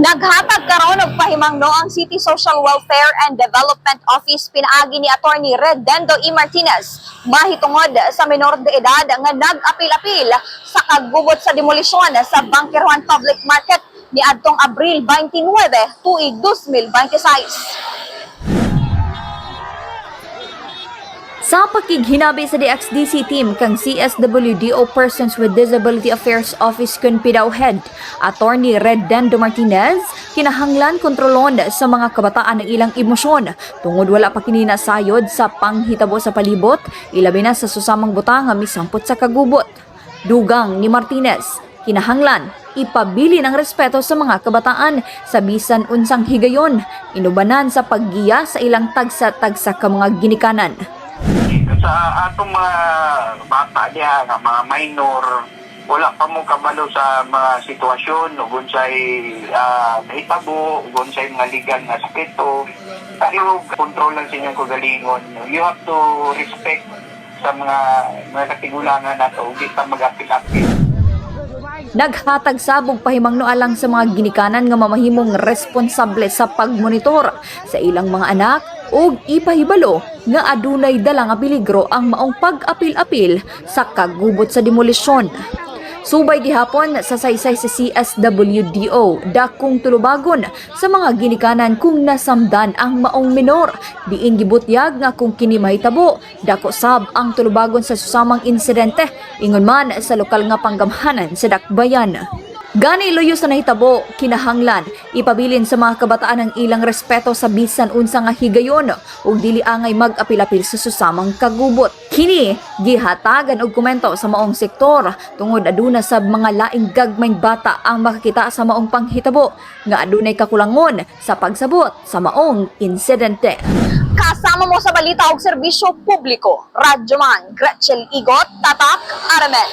Naghatag karon og pahimangno ang City Social Welfare and Development Office pinaagi ni Attorney Redendo E. Martinez mahitungod sa menor de edad nga nag-apil-apil sa kagubot sa demolisyon sa Bangkerohan Public Market niadtong Abril 29, tuig 2026. Sa pakighinabi sa DXDC team kang CSWDO Persons with Disability Affairs Office kun PDAO Head, Attorney Redendo Martinez, kinahanglan kontrolon sa mga kabataan ang ilang emosyon tungod wala pa kini nasayod sa panghitabo sa palibot, ilabi na sa susamang butang nga misampot sa kagubot. Dugang ni Martinez, kinahanglan ipabili ng respeto sa mga kabataan sa bisan unsang higayon, inubanan sa paggiya sa ilang tagsa-tagsa ka mga ginikanan. Sa atong mga bata diha nga mga minor, wala pa mo kabalo sa mga sitwasyon ug unsay nahitabo ug unsay mga legal nga aspeto. Tayo kontrol lang sa inyong kagalingon. You have to respect sa mga katigulangan nato ug di ta mag-apil-apil. Naghatag sabong pahimangno alang sa mga ginikanan nga mamahimong responsable sa pagmonitor sa ilang mga anak ug ipahibalo nga adunay dala nga peligro ang maong pag-apil-apil sa kagubot sa demolisyon. Subay gihapon sa saysay sa CSWDO, dakong tulubagon sa mga ginikanan kung nasamdan ang maong minor. Diin gibutyag nga kung kini mahitabo, dako sab ang tulubagon sa susamang insidente, ingon man sa lokal nga panggamhanan sa Dakbayan. Gani luyo sa nahitabo, kinahanglan ipabilin sa mga kabataan ang ilang respeto sa bisan unsa nga higayon ug dili angay mag-apil-apil sa susamang kagubot. Kini gihatagan og komento sa maong sektor tungod aduna sa mga laing gagmayng bata ang makakita sa maong panghitabo nga adunay kakulangon sa pagsabot sa maong insidente. Kasama mo sa balita og serbisyo publiko, Radyoman Gretchen Igot, Tatak, Aramen.